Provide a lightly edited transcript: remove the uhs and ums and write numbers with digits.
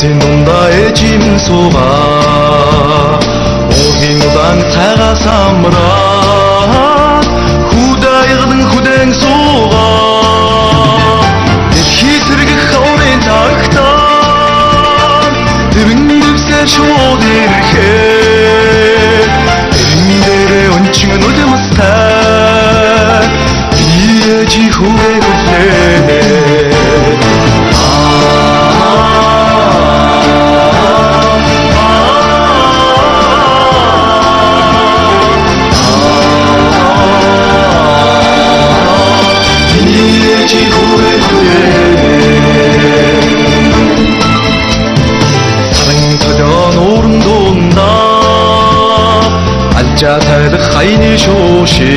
Уулын дундаа ээжим суугаа, уугийн удаан цагаас амраад хүдайгдан хүдэн суугаа. Дэлхий сэргэх хаврын тагтаа дэвэн дэвсээр шууд ирэхээр тэрэн дээрээ өнчин нүдэмстэй ээжи хүүгээ хүлээнэ. Ээжи хүүгээ хүлээнэ. Саран төлөө нууран дундаа алжаа тайлах хайны шууши.